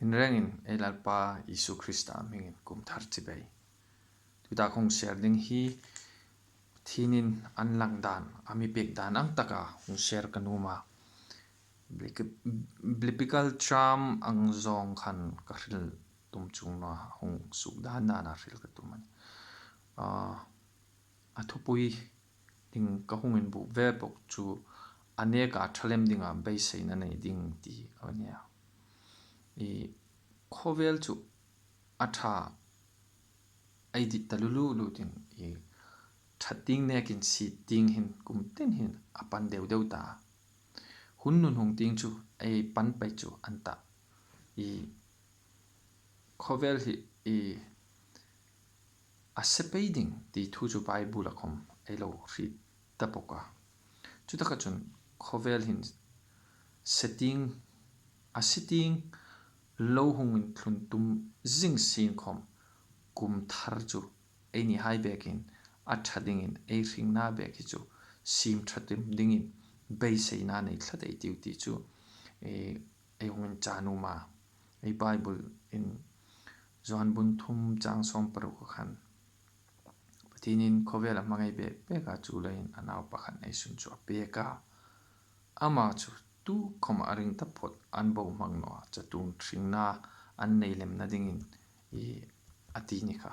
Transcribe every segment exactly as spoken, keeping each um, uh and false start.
Inrengin ei Lalpa Isu Krista hmingin kum thar chibai. Tuta hung share ding hi Pathienin an lang dan, a mi pek dan ang taka hung share ka nuom a. Biblical term ang zawng khan ka hril tum chuong naw a, hung suk dan dan a hril ka tum a nih. A, a thupui ding ka hung inbuk ve bawk chu a neka ṭha lem dinga beiseina nei ding ti a nih a. I khawvel chu a ṭha ei dit ta lulu lu ding, i ṭhat ding nekin sit ding hin kum tin hin a pan deu deu ta. Hun nun hung ding chu ei pan pei chu an ta. I khawvel hi i a se pei ding ti thu chu Bible-a khom ei lo hriet ta bawk a. Chutaka chun khawvel hin se ding, a se ding lo hung inthlun tum zing sien khom kum thar chu ei ni hai bekin a ṭha dingin ei hringna bek hi chu siem ṭha tum dingin beiseina nei tlat ei tiu ti chu, eh, ei hung incha nuom a. Ei Bible-in Johan bung thum chang sawm paruk khan Pathienin khawvel a hmangai bek bek a, chuleiin a naupa khat neisun chu a pek a. Ama chu tukhom a ring taphot an bo hmang naw a, chatuon hringna an nei lemna dingin i a ti ni kha.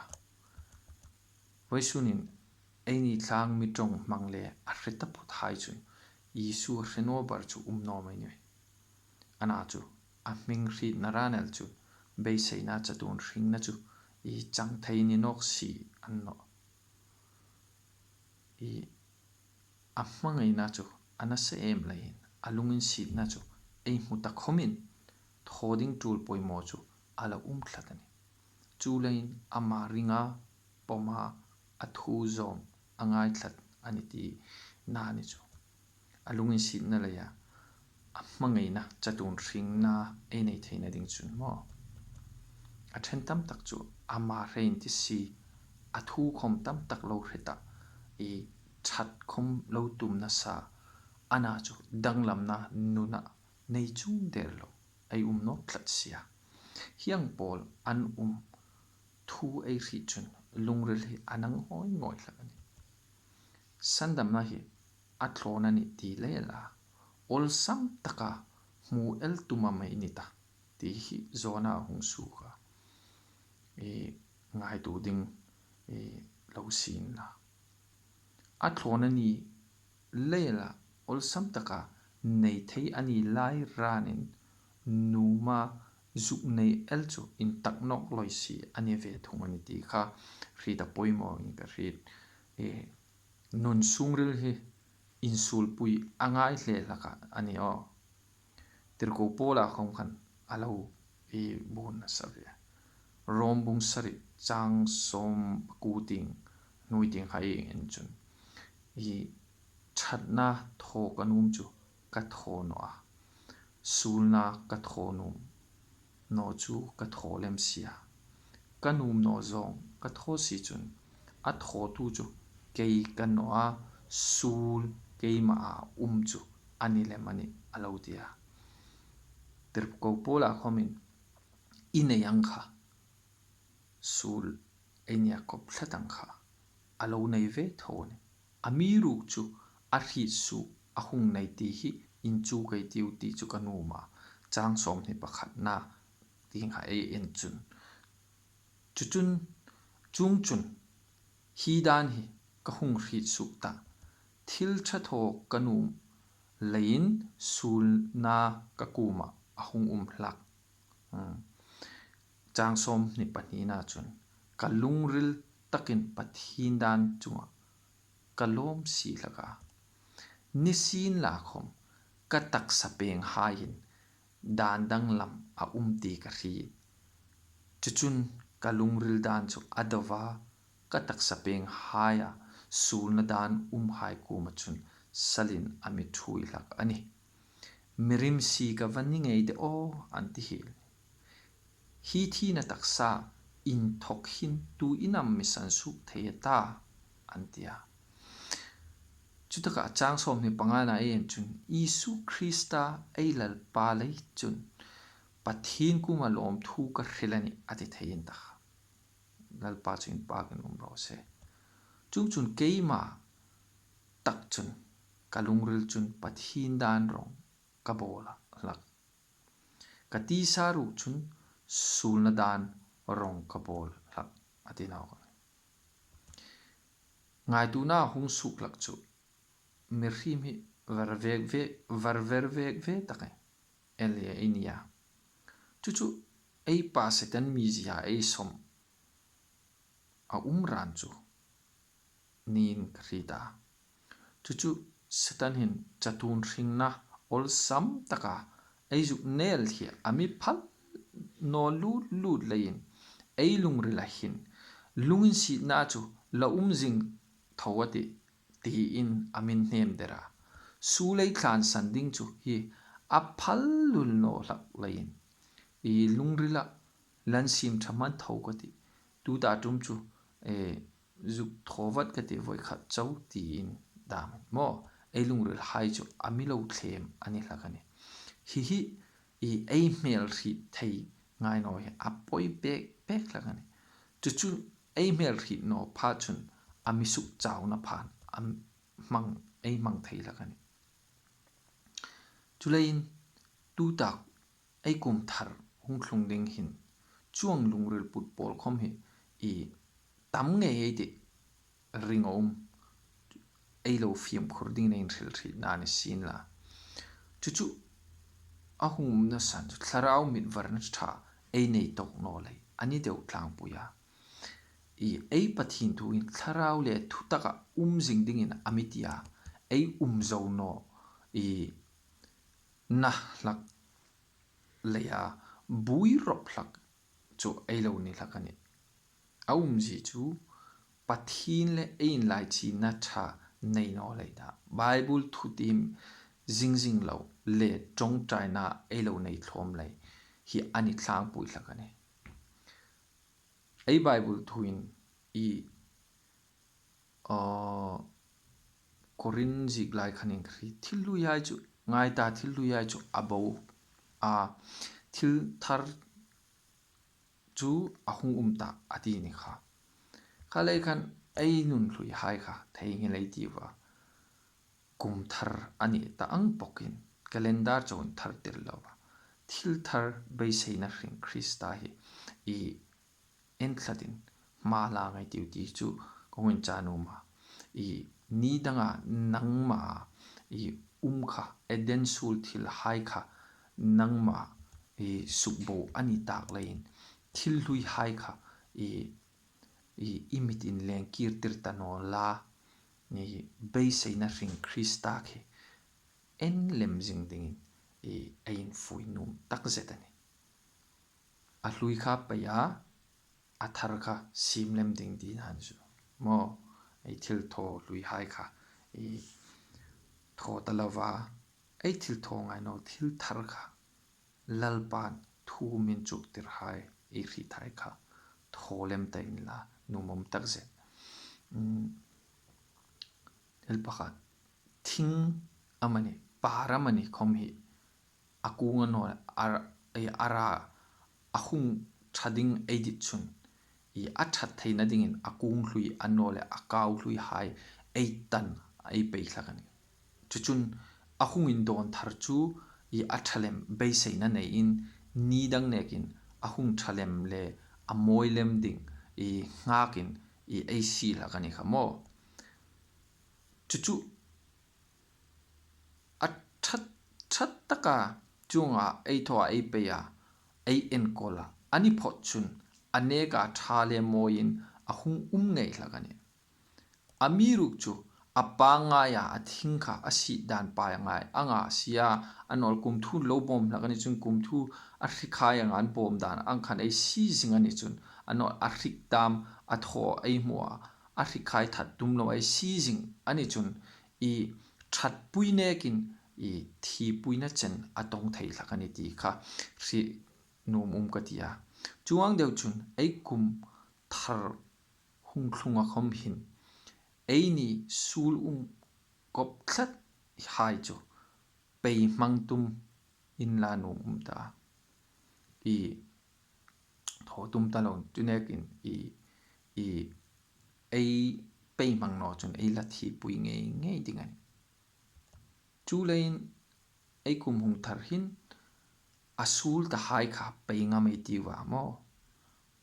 Vawisun hin eini tlâng mi ṭawng hmang le a hre taphot hai chun Isu a hre naw bar chu um naw mei ni. Ana chu a hming hrietna ran el chu beiseina chatuon hringna chu i chang thei ni nawk si a ni nawh. I a hmangaina chu a nasa em leiin a lunginsietna chu ei hmu ta khomin thaw ding tul poimaw chu a la um tlat a nih. Chuleiin ama ringa pawma a thu zawm a ngaithlat a nih tina a ni chu. A lunginsietna leia a hmangaina chatuon hringna ei nei theina ding chun maw, a ṭhen tam tak chu ama hre inti si, a thu khom tam tak lo hre ta, i ṭhat khom lo tum nasa, ana chu danglamna nuna nei chuong der lo ei um nawk tlat si a. Hieng pawl an um thu ei hriet chun lungril hi a nang ngawi ngawi hlak a nih. Sandamna hi a thlawna ni ti lei la, awlsam taka hmu el tuma mei ni ta ti hi Jona a hung suok a. I ngaituo ding i lo sien la. A thlawna ni lei la, awlsam taka nei thei a ni lai ranin nuoma zuk nei el chu intak nawk lawi si a ni ve thung a nih ti kha hriet a poimaw in ka hriet. E, nun sungril hi insuolpui a ngai hle hlak a ni aw. Tirko Paula khom khan a lo i buon nasa ve. Rom bung sari chang sawm pakuo tieng, hnuoi tieng hai en chun, i ṭhatna thaw ka nuom chu ka thaw naw a, suolna ka thaw nuom naw chu ka thaw lem si a, ka nuom naw zawng ka thaw si chun a thawtu chu kei ka ni naw a, suol keima a um chu a ni lem a nih a lo ti a. Tirko Paula khomin i nei ang kha, suol ei nia kop tlat ang kha a lo nei ve tho a nih. Amiruokchu a hriet suok a hung nei ti hi inchuk ei tiu ti chu ka nuom a, chang sawmhni pakhatna tieng hai ei en chun. Chuchun, chuongchun hi dan hi ka hung hriet suok ta, thil ṭha thaw ka nuom leiin suolna ka kuoma a hung um hlak. Hmm. Chang sawmhni pahnina chun ka lungril takin Pathien dan chunga ka lawm si hlak a. Nisienlakhom ka taksa peng haiin dan danglam a um ti ka hriet. Chuchun ka lungril dan chu a do va, ka taksa peng haia suolna dan um hai kuoma chun salin a mi ṭhuoi hlak a nih. Mi rimsi ka va ni ngei de aw an ti hiel. Hi thina taksa inthawk hin tuin am mi sansuok thei a ta an ti a. Chutaka chang sawmhni pangana ei en chun Isu Krista ei Lalpa lei chun Pathien kuoma lawmthu ka hril a nih, a ti thei in ta kha. Lalpa chu inpakin um raw se. Chuongchun keima tak chun ka lungril chun Pathien dan rawng ka bawl hlak. Ka tisa ruok chun suolna dan rawng ka bawl hlak, a ti nawk. Ngaituona hung suok hlak chu mihriem hi var vek ve, var ver vek ve tak ei nia. Chu chu ei pa Setan mizia ei sawm a um ran chu niin ka hriet a. Chu chu Setan hin chatuon hringna awlsam taka ei zuk nel hi a mi phal naw lut lut leiin ei lungrila hin lunginsietna chu la um zing tho a tih, tiin a mi hnem der a. Suol ei tlansan ding chu hi a phal lul naw hlak leiin i lungrila la insiem ṭha hman tho ka tih. Tuta ṭum chu, eh, zuk thaw vat ka tih voi khat chau tiin dam maw. Ei lungrilhai chu a mi lo thlem a ni hlak a nih. Hi hi i ei hmel hriet thei ngai naw hi a pawi pek pek hlak a nih. Chu chu ei hmel hriet naw pha chun a mi suk chauna phan a hmang, ei hmang thei hlak a nih. Chuleiin tuta ei kum thar hung tlung ding hin chuong lungril put pawl khom hi i tam ngei ei tih ring a um, ei lo fimkhur dingin inhrilhrietna ni sien la. Chu chu a hung umna san chu thlarau mitvarna ṭha ei nei tawk naw lei a ni deu tlangpui a. I ei Pathien thuin thlarau le thu taka um zing dingin a mi ti a, ei um zo naw i na hlak leia buoi rawp hlak chu ei lo ni hlak a nih. A umzie chu Pathien le ei inlaichinna ṭha nei naw lei ta. Bible thutiem zing zing lo le ṭawngṭaina ei lo nei thlawm lei hi a ni tlangpui hlak a nih. Ei Bible thuin i, aw, Korin ziek lai khan in ka hriet, thil hluihai chu, ngai ta, thil hluihai chu a bo a, thil thar chu a hung um ta a ti ni kha. Kha lei khan ei nun hluihai kha theinghil ei tiu a. Kum thar a ni ta ang bawkin, calendar chauh inthar tir lo a. Thil thar beiseina hring Krista hi i en tlatin hma la ngai tiu ti chu ka hung inchah nuom a. I ni danga nangma i um kha, Eden suol thilhai kha nangma i sukbo a ni tak leiin thil hluihai kha i, i, i mitin leng kir tir ta naw la, i beiseina hring Krista khi en lem zing dingin i, ei infui nuom tak zet a nih. A hlui kha pei a, a thar kha siem lem ding ti nan chu. Maw, ei thil thaw hluihai kha i thaw ta lo va, ei thil thaw ngai naw thil thar kha Lalpan thu min chuktirhai, ei hriethai kha thaw lem ta inla, nuom um tak zet. Mm, thil pakhat, thing amani, par amani khom hi a kung a naw, a, a, a ra, a hung ṭha ding ei dit chun, i a ṭhat theina dingin a kung hlui a naw le a kau hluihai ei tan ei pei hlak a nih. Chu chun a hung indawn thar chu i a ṭha lem beiseina neiin ni dang nekin a hung ṭha lem le a mawi lem ding i nghakin i ei sie hlak a ni kha maw. Chu chu a ṭhat, ṭhat taka chuonga ei thaw a, ei pei a, ei enkawl a, a ni phawt chun a neka ṭha le mawiin a hung um ngei hlak a nih. Amiruokchu a pangngaia a thing kha a sie dan pangngai anga sie a, a naw le kum thu lo bawm hlak a ni chun kum thu a hrikhai anga an bawm dan ang khan ei sie zing a ni chun, a naw le a hrik dam a thaw ei hmu a, a hrikhai that tum lo ei sie zing a ni chun, i ṭhatpui nekin i thipuina chen a tawng thei hlak a ni ti kha hriet nuom um ka ti a. Chuong deu chun ei kum thar hung tlunga khom hin eini suol um kawp tlat hai chu pei hmang tum inla nuom um ta. i thaw tum ta lo chu nekin i i ei pei hmang naw chun ei la thipui ngei ngei ding a nih. Chuleiin ei kum hung thar hin a suol ta hai kha pei ngam ei tiu a maw?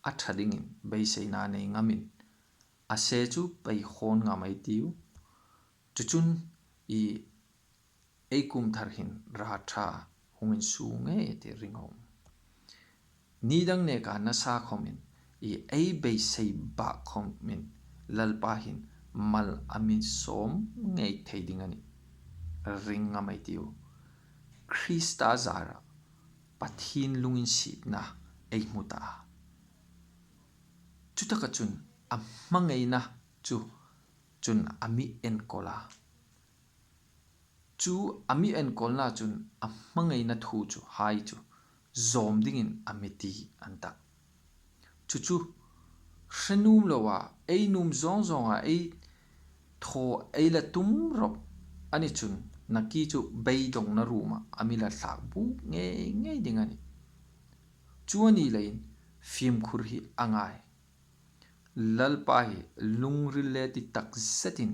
A ṭha dingin beiseina nei ngamin a se chu pei hawn ngam ei tiu. Chu chun i ei kum thar hin ra ṭha hung insuo ngei ti ring a um. Ni dang neka nasa khawmin i ei beisei bak khawmin Lalpa hin mal a mi sawm ngei thei ding a nih. Ring ngam ei tiu. Krista zara Pathien lunginsietna ei hmu ta a. Chutaka chun a hmangaina chu chun a mi enkawl a. Chu a mi enkawlna chun a hmangaina thu chu hai chu zawm dingin a mi ti an tah. Chu chu hre nuom loa ei nuom zawng zawnga ei thaw ei la tum rawp a ni chun nakie chu beidongna ruoma a mi la thlak buk ngei ngei ding a nih. Chu a ni leiin fimkhur hi a ngai. Lalpa hi lungril le ti tak zetin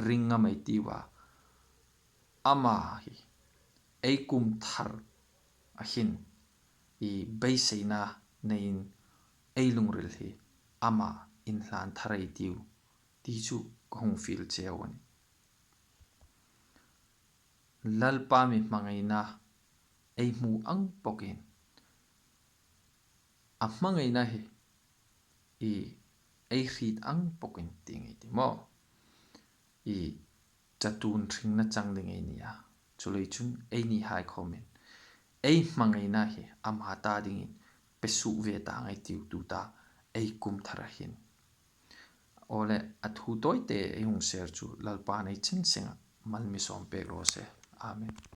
ring ngam ei tiu a. Ama hi ei kum thar a hin i beiseina neiin ei lungril hi ama inhlan thar ei tiu ti chu ka hung fiel cheu a nih. Lalpa mi hmangaina ei hmu ang bawkin a hmangaina hi i ei hriet ang bawkin ti ngei ti maw? I chatuon hringna chang ding ei ni a. Chuleiin chun eini hai khawmin ei hmangaina hi ama ta dingin pe suok ve ta ngei tiu tuta ei kum thar a hin. Awle, a thu tawite ei hung share chu Lalpan ei cheng senga mal mi sawm pek raw se. Amen.